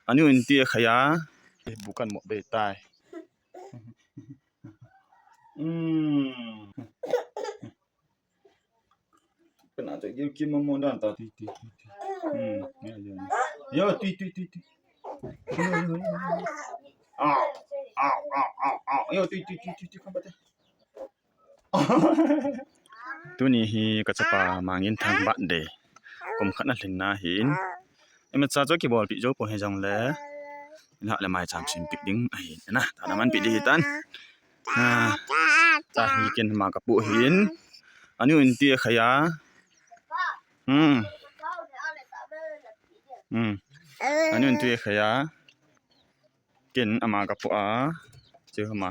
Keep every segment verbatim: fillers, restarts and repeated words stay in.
Anu in ti a khai a. Bu kan mop dei tai. Hmm. Kana che gil kim mo dan ta ti ti ti ti. Hmm. Yo, yo, yo. Yo, ti ti ti ti. Yo, yo, yo, yo. Au, au, au, au, au. Yo, ti ti ti ti ti. Tuni hi ka chapa Mangin Thang birthday. Kum khat na lhin na hin. Imacha chu kibolpi jou poi hijongle. Ina le mai cham sim pi ding ahi na. Ta na man pi ding hi tan. Ha. Ta hi ken ama ka pu hin. Anu in ti a khai a. Hmm. Hmm. Anu in ti a khai a. Ken ama ka pu a. Chu ama.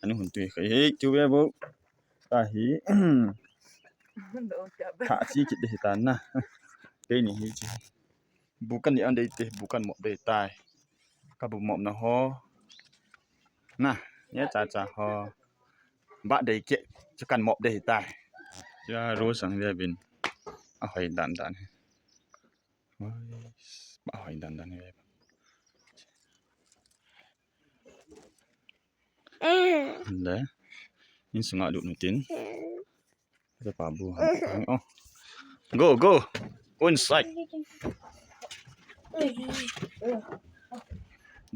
Anu hun ti a khai. Hey, chu ve bo. Ta hi. Tha chi kit ding hi tan na. Keini hi chi. Bu kan ni an dei te, bu kan mop dei tai. Ka bu mop na ho. Na, ya cha cha ho. Birthday cake chu kan mop dei tai. Ya ro sang ya bin. A hoi dan dan. Ba hoi dan dan ya. Le. In sunga lut nu tin. Ka pa bu ha. Oh. Go, go. Go inside.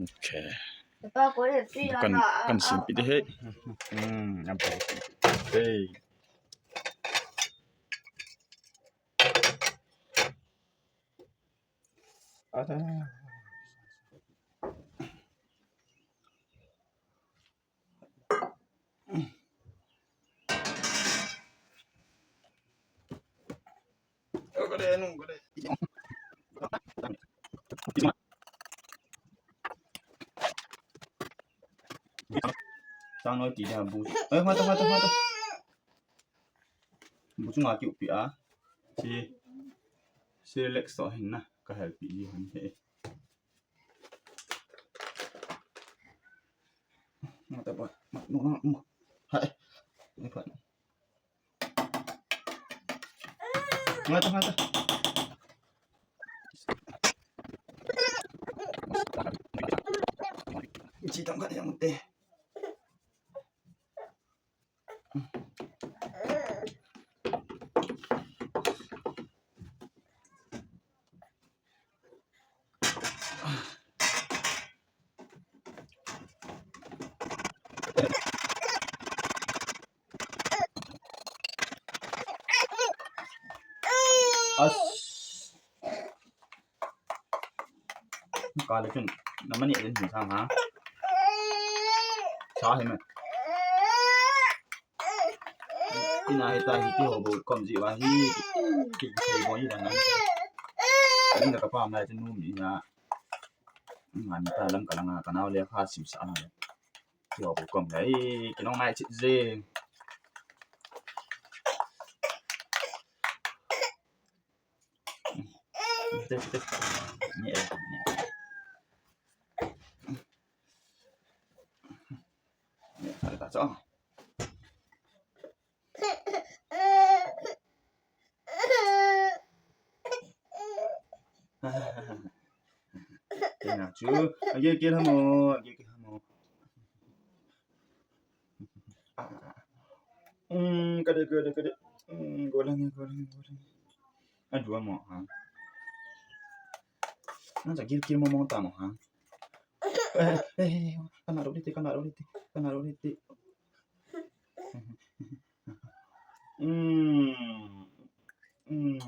Okay. Kan, kan sim pi ding hi. Hmm, nampak. Hey. Ada. Sang noi ti dia bu. Eh, mata, mata, mata. Bu chunga kiu pi a. Si, si relax to hin na. Ka help pi hin he. Mata ba, ma, ma, ma, ma. Hai. Ni pa. Mata, mata. Ci tong ka yang te. As. Kale chun, namani alen hin sang ha. Sa hi me. Ina hi ta hi ti ho bo kom ji wa hi. Ki, ki, ki bo hi dan nan. Ni na ka pa mai chun nu mi na. Ngan ta lam ka langa ka nau le kha sim sa na. Ti ho bo kom le. Ki nong nai chit je. Te, te. Ni e, ni e. Ni e, ta cho. Te na chu. Age ke hamo, age ke hamo. Hmm, kade, kade, kade. Hmm, golang, golang, golang. Adua mo, ha. Nasa gil gil mo mo ta mo, ha. Eh, eh, eh, kana ro liti, kana ro liti, kana ro liti. Hmm. Hmm.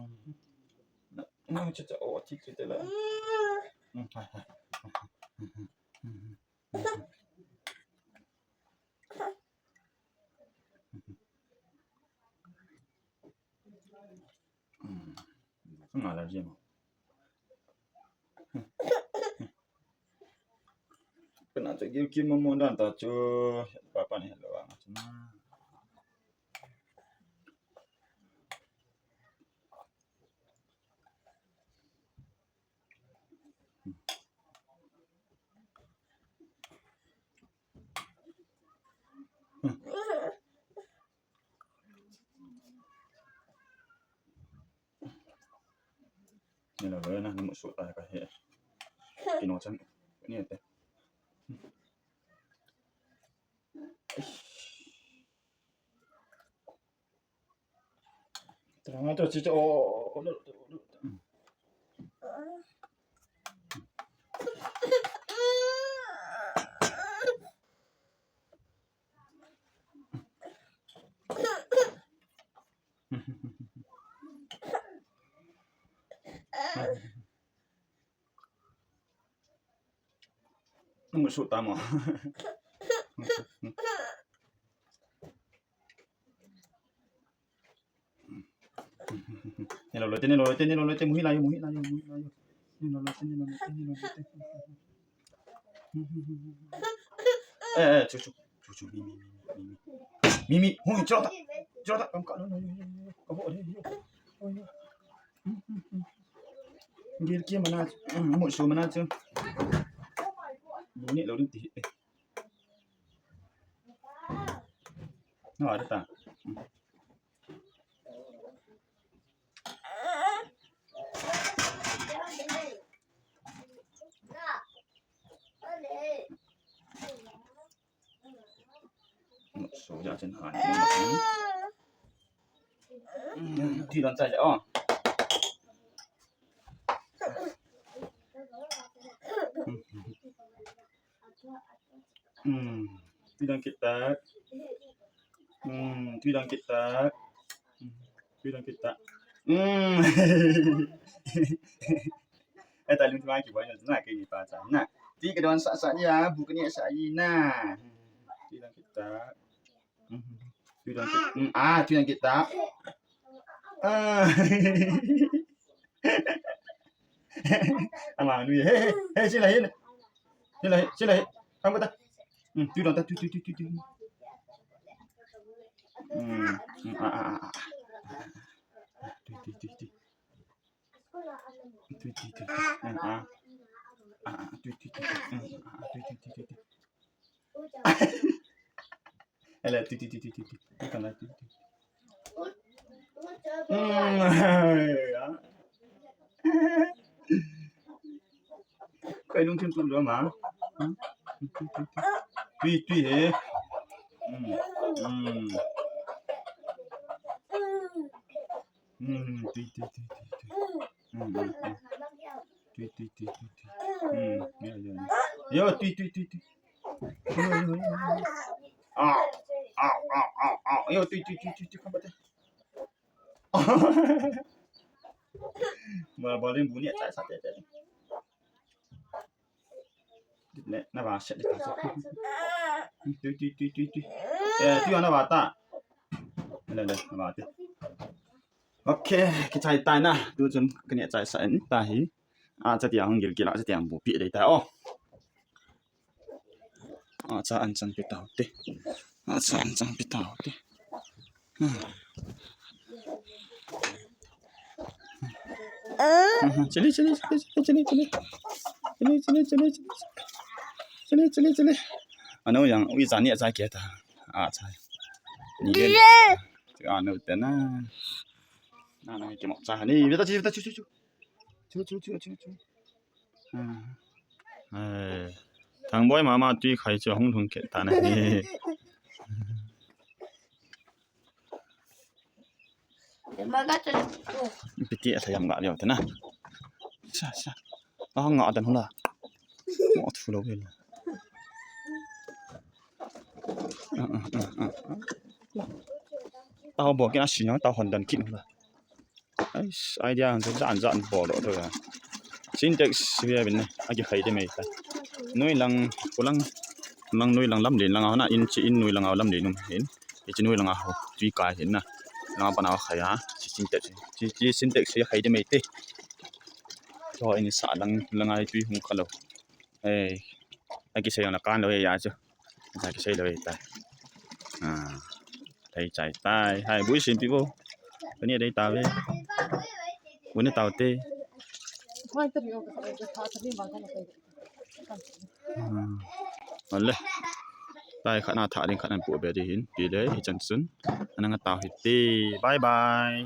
Na, na, cha, cha, oh, ti, ti, ti la. Hmm. Hmm. Nga la jemo. Kana cha gil kim mo dan ta chu papa ni lo ang chu na. Ni lo lo na, ni mu su ta ka he. Kino chan. Ni te. Tara nga to, chicho, oh, oh, oh, oh, oh. Nung su ta mo. Ni lo lo te, ni lo lo te, ni lo lo te, muhi la yo, muhi la yo, muhi la yo. Ni lo lo te, ni lo lo te, ni lo lo te. Eh, eh, chu, chu, chu, chu, mi, mi, mi, mi. Mi, mi, hu, chota, chota, kam ka, no, no, no, no, no, no. Ka bo, no, no, no, no. Gil kia mana, mm, mu su mana chu. Bu ni lo din ti, eh. No, ada ta. So, ya chen han. Ti dan chai, oh. Hmm. Tui dang kit tak. Hmm, tui dang kit tak. Hmm, tui dang kit tak. Hmm. Eh, ta lung tu mai ki boy na, na, kei ni pa cha. Na. Tui ka don sa sa ni a, bu ka ni sa ni na. Hmm, tui dang kit tak. Hmm. Tui dang kit. Hmm, ah, tui dang kit tak. Ah. Ama nui. Hey, hey, hey, sila, hey. Sila, hey, sila, hey. Kamu ta. Hmm, tui dang ta, tui, tui, tui, tui, tui. Hmm, hmm, ah, ah, ah, ah. Tui, tui, tui, tui. Tui, tui, tui, tui. Hmm, ah. Ah, ah, tui, tui, tui, tui. Hmm, ah, tui, tui, tui, tui, tui. Ele, tui, tui, tui, tui, tui, tui. Tui, tui, tui, tui. Hmm. Koi lungthim tu lo ma. Hmm. Tui, tui, tui. Tui, tui, he. Hmm. Hmm. Hmm, tui, tui, tui, tui, tui. Hmm, hmm, hmm. Tui, tui, tui, tui, tui. Hmm, yo, yo, yo. Yo, tui, tui, tui, tui. Yo, yo, yo, yo. Au, au, au, au, au. Yo, tui, tui, tui, tui, tui, kau bate. Ma, ba, lim bu ni, chai sa te, te. Ne, na ba, set de ta. Tui, tui, tui, tui, tui. Eh, tui, na ba ta. Le, le, na ba te. Ok, kichai tai na. Tu chun kani chai sa in ta hi. Acha tia hung gil gil, acha tia hung bu pi dei ta. Oh. Acha an chan pi tau te. Acha an chan pi tau te. Hmm. Chili, chili, chili, chili, chili. Chili, chili, chili, chili. Chili, chili, chili. Ano yang, ui, chani acha kia ta. Acha. Ni ye. Ano te na. Na, na, ki mo cha ni. Vita chi, vita chu, chu, chu. Chu, chu, chu, chu, chu. Ah. Eh. Thangboi mama tui khai chu hung lhung kit ta na ni. Piti a thayam ga leo te na. Sa, sa. Ah, nga dan hula. Mo thu lo vel. Ah, ah, ah, ah. Tao bo kina si no, tao hon dan kin hula. Ais, idea han jan jan bol doh doh a. Sintex hi a bin ne, a kikhai te mai ta. Noi lang, ko lang, lang noi lang lam lin lang a hon a, in chi in noi lang a lam lin um hin. Hichi noi lang a ho, tui kai hin na. Lang a pan a khai a, chi Sintex, chi, chi Sintex hi khai te mai te. Cho in sa lang, lang a tui hung kha lo. Eh, a kisei na kan lo ya chu. Sa kisei lo ta. Ah. Thei chai tai. Hai, bui sim pi bo. Kani dei ta ve. Bui na tau te. Ah. Ale. Tai khat na tha ding khat nan pu be ding hin. Pi le, hi chan sun. Anang tau hi te. Bye bye.